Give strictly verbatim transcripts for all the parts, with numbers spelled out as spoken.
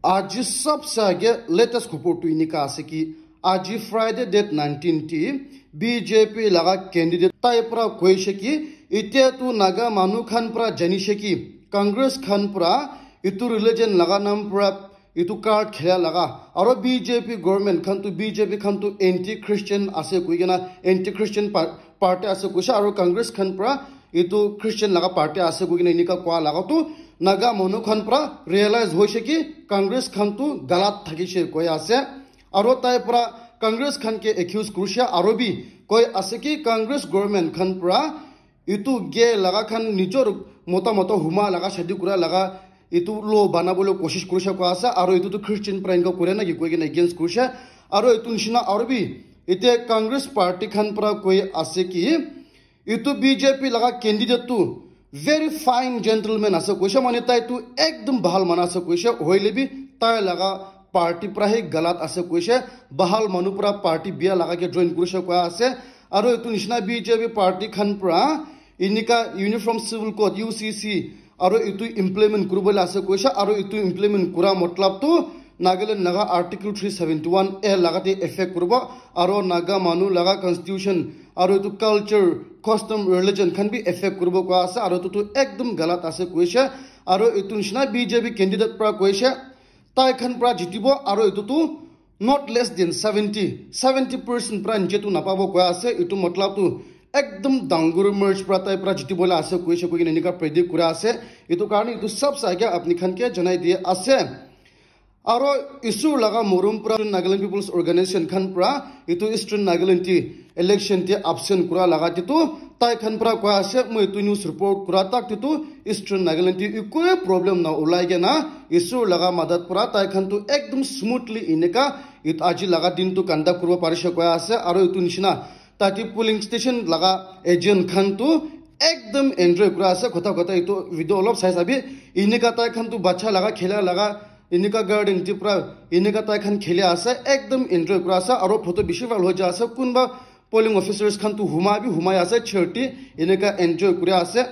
Aji sabse aage latest khobor tu enika ase ki, aji Friday date nineteen te B J P laga candidate tai pra koishe ki, itya tu Naga manu khan pra janishe ki, Congress khan pra itu religion laga nam pra itu card khela laga, aro B J P government khan tu, B J P khan tu anti Christian ase koi kena, anti Christian par-, party ase koishe, aro Congress khan pra itu Christian laga party ase koi kena enika koa laga tu Naga manu khan pra realize hoishe ki Congress khan tu galat thakishe koi ase. Aro tai pra Congress khan ke accuse kurishe, aro bi koi ase ki Congress government khan pra itu gay laga khan nijor mota mota huma laga shadi kura laga itu law banabole koshish kurishe koi ase, aro itu tu Christian pra enika kure na ki koi kena against kurishe, aro itu nishina aro bi ite Congress party khan pra koi ase ki itu B J P laga candidate tu very fine gentleman ase koishe, mane tai tu ekdum bahal manu ase koishe, hoile bi tai laga party pra he galat ase koishe, bahal manu pra party bia laga ke join kurishe koi ase, aro itu nishina B J P party khan pra enika Uniform Civil Code, U C C, aro itu implement kuribole ase koishe, aro itu implement kura matlab tu Nagaland laga Article three seventy one A laga te effect kuribo, aro Naga manu laga constitution, aro itu culture, custom, religion khan bi effect kuribo koi ase, aro itu tu ekdum galat ase koishe, aro itu nishina B J P candidate pra koishe, tai khan pra jitibo, aro itu tu not less than seventy, seventy percent pra niche tu napabo koi ase, itu matlab tu ekdum dangor margin pra tai pra jitibole ase koishe koi kena enika predict kura ase, itu karne itu sabse aage apni khan ke janai di ase. Aro Isor laga morom pra Nagaland People's Organization khan pra itu Eastern Nagaland te election te absent kura laga te tu tai khan pra koi ase, moi itu news report kura tak te tu Eastern Nagaland te ekoi problem na ulai kena Isor laga madad pra tai khan tu ekdum smoothly enika it aji laga din tu conduct kuribo parishe koi ase, aro itu nishina tate polling station laga agent khan tu ekdum enjoy kura ase, kotha kotha itu video olop sai sabi, enika tai khan tu bacha laga khela laga enika garden te pra enika tai khan kheli ase, ekdum enjoy kura ase, aro photo bishi viral hoi ja ase, kunba polling officers khan tu huma bi humai ase, chair te enika enjoy kuri ase,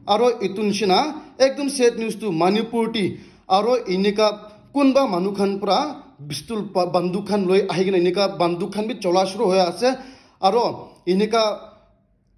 aro itu nishina ekdum sad news tu Manipur te, aro enika kunba manu khan pra pistol pa banduk khan loi ahi kena enika banduk khan bi chola shuru hoi ase, aro enika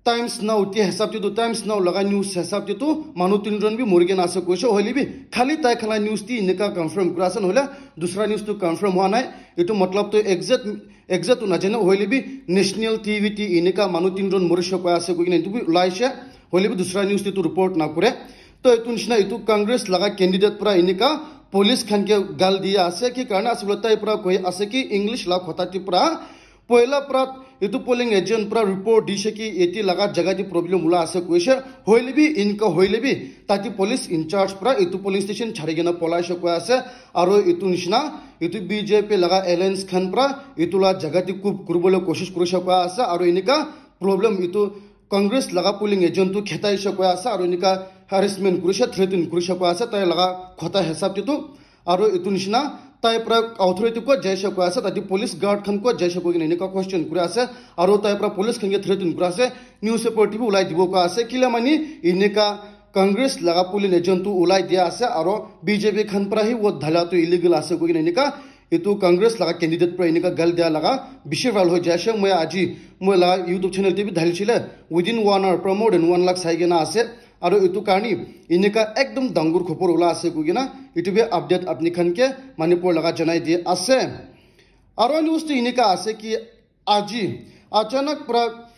Times Now te hisab te tu, Times Now laga news hisab te tu manu tinjon bi mori kena ase koishe, hoile bi khali tai khan la news te enika confirm kura ase, nohole dusra news tu confirm hua nai. Itu matlab tu exact, exact tu najane, hoile bi National T V te enika manu tinjon morishe koi ase koi kena itu bi ulaishe, hoile bi dusra news te tu report na kure. To itu nishina itu Congress laga candidate pra enika police khan ke gal dia ase, ki karne ase bole tai pra koi ase ki English la khota te pra poila pra itu polling agent pra report dishe ki eti laga jaga te problem ula ase koishe, hoile bi enika hoile bi tate police in charge pra itu polling station chari kena polaishe koi ase, aro itu nishina itu B J P laga alliance khan pra itu la jaga te coup kuribole koshish kurishe koi ase, aro enika problem itu Congress laga polling agent tu khetaishe koi ase, aro enika harassment kurishe, threaten kurishe koi ase tai laga khota hisab te tu, aro itu nishina tai pra authority kot jaishe koi ase, tate police guard khan kot jaishe koi kena enika question kuri ase, aro tai pra police khan ke threaten kuri ase, newspaper te bi ulai dibo koi ase, kila mani enika Congress laga polling agent tu ulai dia ase, aro B J P khan pra hi vote dhala tu illegal ase koi kena enika itu Congress laga candidate pra enika gal dia laga bishi viral hoi jaishe. Moi aji moi laga YouTube channel te bi dhali chile, within one hour pra more than one lakh sai kena ase. Aro itu karne enika ekdum dangor khobor ula ase koi kena itu bi update apni khan ke Manipur laga janai di ase. Aro news tu enika ase ki aji achanak pra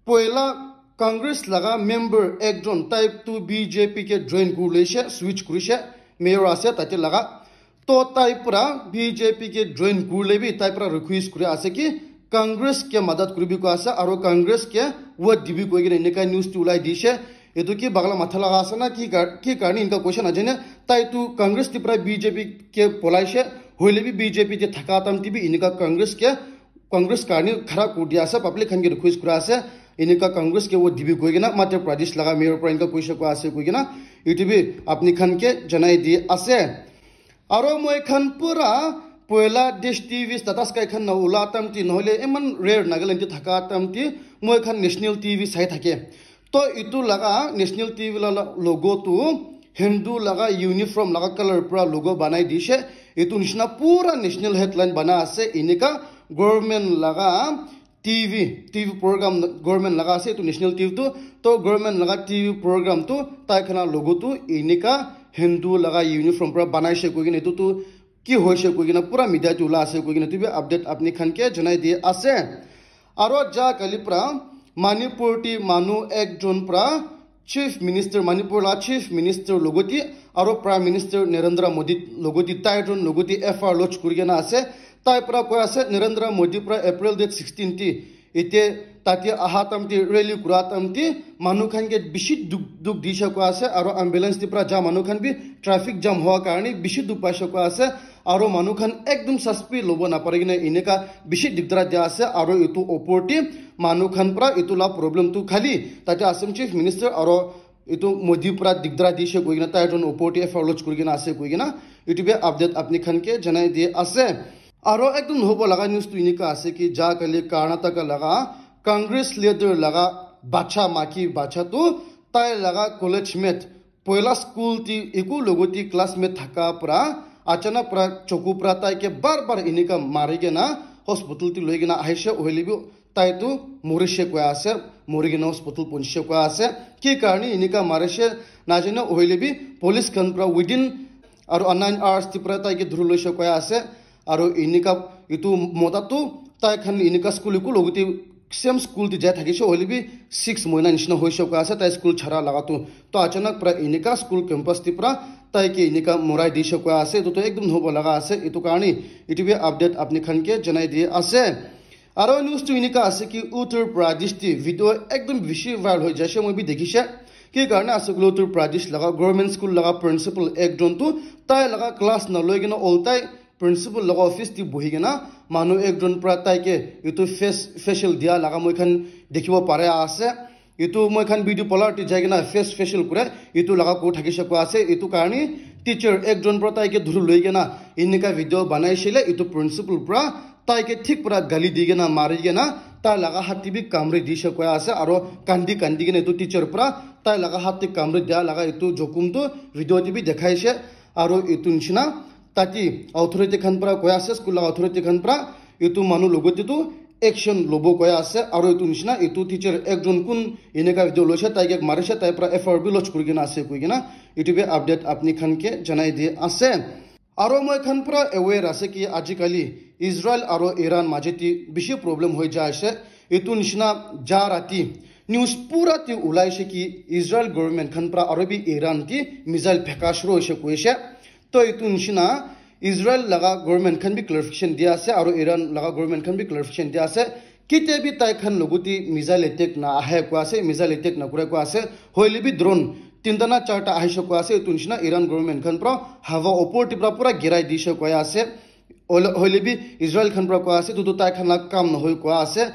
poila Congress laga member ekjon tai tu B J P ke join kuri loishe, switch kurishe, mayor ase tate laga. To tai pra B J P ke join kurile bi tai pra request kuri ase ki Congress ke madad kuribi koi ase aro Congress ke vote dibi koi kena enika news tu ulai dishe. Etu ki bagla matha laga ase na ki kar-, ki karne enika koishe najane. Tai tu Congress te pra B J P ke polaishe, hoile bi B J P te thaka time te bi enika Congress ke Congress karne khara kuri dia ase, public khan ke request kura ase, enika Congress ke vote dibi koi kena Madhya Pradesh laga mayor pra enika koishe koi ase koi kena, etu bi apni khan ke janai di ase. Aro moi khan pura poila Desh T V status kai khan na ula time te, nohole eman rare Nagaland te thaka time te moi khan National T V sai thake. To etu laga National T V la, la logo tu Hindu laga uniform laga color pra logo banai dishe. Etu nishina pura national headline bana ase, enika government laga T V, T V program government laga ase, etu national T V tu, to government laga T V program tu, tai khan la logo tu, enika Hindu laga uniform para banaise koikena, etu tu ki hoise koikena, pura media tu ula ase koikena, etu bi update apni khan ke janai di ase. Aro ja kali pra Manipur ti manu ekjon pra Chief Minister, Manipur la Chief Minister logoti aro Prime Minister Narendra Modi logoti, tai jon logoti F I R lodge kuri kena ase. Tai pra koi ase Narendra Modi pra April date sixteen ti ite tate aha tam ti rally kura tam ti manu khan ke bishi duk, duk disha koi ase aro ambulance ti pra ja manu khan bi traffic jam hoa karne bishi duk paisha koi ase. Aro manu khan ekdum sa speed lobo napari kena eneka bishi digdara dia ase. Aro etu opor te manu khan pra etu la problem tu khali tate Assam Chief Minister aro etu Modi pra digdara dishe koi kena tai jon opor te F I R lodge kuri kena ase koi kena etu bi update apni khan ke janai di ase. Aro ekdum hobo laga news tu eneka ase ki ja kali Karnataka laga Congress leader laga bacha maki bacha tu tai laga college mate poila school ti eku logoti classmate thaka pra achanak pra choku pra tai ke bar bar enika mari kena hospital ti loi kena ahishe, hoile bi tai tu morishe koi ase, mori kena hospital ponche koi ase. Ki karne enika marishe najane, hoile bi police khan pra within aro nine hours ti pra tai ke dhuri loishe koi ase. Aro enika etu mota tu tai khan enika school eku logoti same school te jai thakishe, hoile bi six moina nishina hoishe koi ase tai school chara laga tu. To achanak pra enika school campus te pra tai ke enika morai dishe koi ase. Etu to ekdum hobo laga ase. Etu karne etu bi update apni khan ke janai di ase. Aro news tu enika ase ki Uttar Pradesh te video ekdum bishi viral hoi jaise, moi bi dekhishe. Ki karne ase koile Uttar Pradesh laga government school laga principal ekjon tu tai laga class na loi kena oltai principal laga office te bohi kena manu ekjon pra tai ke etu face facial dia laga moi khan dikhibo pare ase. Etu moi khan beauty parlour te jai kena face facial kure, etu laga ko thakishe koi ase. Etu karne teacher ekjon pra tai ke dhuri loi kena enika video banai shele etu principal pra tai ke thik pra gali di kena mari kena tai laga hat te bi kamri dishe koi ase. Aro kandi kandi kena etu teacher pra tai laga hat te kamri dia laga etu jokum tu video te bi dekhai she. Aro etu nishina tate authority khan pra koi ase, school laga authority khan pra etu manu logoti tu action lobo koi ase. Aro etu nishina etu teacher ekjon kun eneka video loise, tai ke marise, tai pra F I R bi lodge kuri kena ase koi kena etu bi update apni khan ke janai di ase. Aro moi khan pura aware ase ki ajikali Israel aro Iran maje te bishi problem hoi jai ase. Etu nishina ja rati news pura te ulai she ki Israel government khan pra aro bi Iran te missile pheka shuru hoise koise. To etu nishina Israel laga government khan bi clarification dia ase aro Iran laga government khan bi clarification dia ase. Kitia bi tai khan logoti missile attack na ahe koi ase, missile attack na kure koi ase. Hoile bi drone tinta na charta ahishe koi ase. Etu nishina Iran government khan pra hawa opor te pra pura girai dishe koi ase. Hoile, hoile bi Israel khan pra koi ase, etu tu tai khan la kam nohoi koi ase.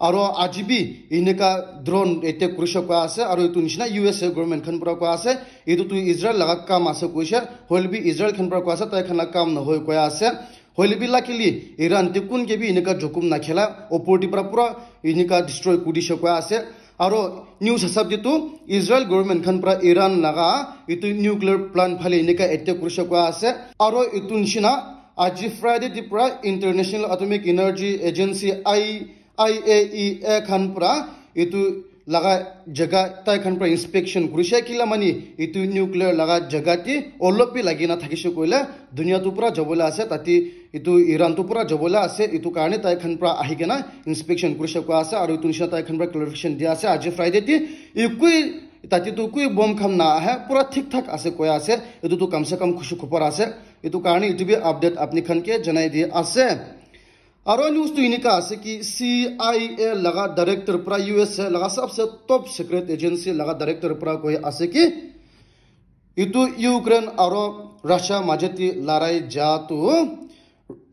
Aro aji bi eneka drone attack kurishe koi ase. Aro etu nishina U S A government khan pra koi ase, etu tu Israel laga kam ase koise. Hoile bi Israel khan pra koi ase, tai khan la kam nohoi koi ase. Hoile bi luckily Iran te kun ke bi eneka jokum na khela, opor te pra pura eneka destroy kuri dishe koi ase. Aro news hisab te tu Israel government khan pra Iran laga etu nuclear plant phale eneka attack kurishe koi ase. Aro etu nishina aji Friday te pra International Atomic Energy Agency I I A E A khan pra etu laga jaga tai khan pra inspection kurishe. Kila mani etu nuclear laga jaga te olop bi lagi na thakishe koile dunia tu pura jabole ase, tate etu Iran tu pura jabole ase. Etu karne tai khan pra ahi kena inspection kurishe koi ase aro etu nishina tai khan pra clarification dia ase aji Friday te. Ekui tate tu kui bomb khan na ahe, pura thik thak ase koi ase. Etu tu kam se kam khushi khupor ase. Etu karne etu bi update apni khan ke janai di ase. Aro news tu eneka ase ki C I A laga director pra U S A laga sabse top secret agency laga director pra koi ase ki etu Ukraine aro Russia maje te larai ja tu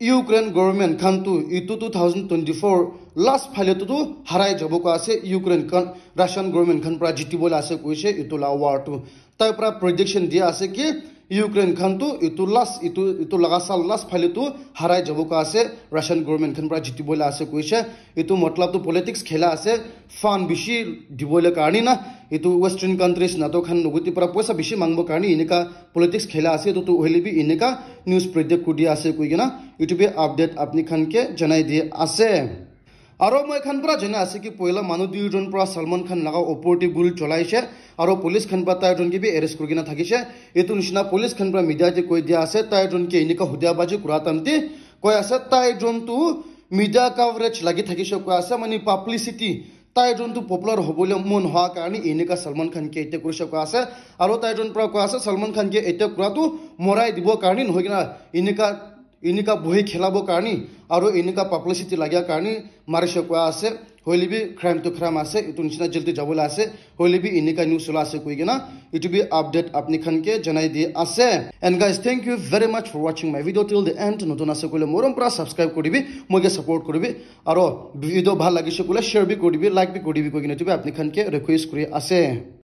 Ukraine government khan tu etu two thousand twenty-four last phale tu tu harai jabo koi ase. Ukraine khan Russian government khan pra jiti bole ase koise etu la war tu. Tai pra prediction dia ase ki Ukraine khan tu itu last itu itu laga sal last phale tu harai jabo ka ase, Russian government khan pra jitibole ase koise. Itu matlab tu politics khela ase, fund bishi dibole karni na, itu western countries nato khan loguti pra poisa bishi mangbo karni enika politics khela ase. Itu tu hoile bi enika news predict kuri ase koi kena itu bi update apni khan ke janai di ase. Aro moi khan pra jana ase ki poila manu duijon pra Salman Khan laga opor te guli cholaise, aro police khan pra tai jon ke bi arrest kuri kena thakise. Itu nishina police khan pra media te koi dia ase, tai jon ke enika hudia baji kura tamte koi ase, tai jon tu media coverage lagi thakise koi ase, mani publicity, tai jon tu popular hobole mon hoa karni enika Salman Khan ke attack kurise koi ase. Aro tai jon pra koi ase Salman Khan ke attack kura tu morai dibo karni nohoi kena enika enika bohi khelabo karni aro enika publicity lagia karni marise koi ase. Hoile bi crime tu crime ase, itu nishina jail te jabole ase. Hoile bi enika news ola ase koi kena itu bi update apni khan ke janai di ase. And guys, thank you very much for watching my video till the end. Notun ase koile morom pra subscribe kuri dibi, moi ke support kuri dibi. Aro video bhal lagise koile share bi kuri dibi, like bi kuri dibi koi kena itu bi apni khan ke request kuri ase.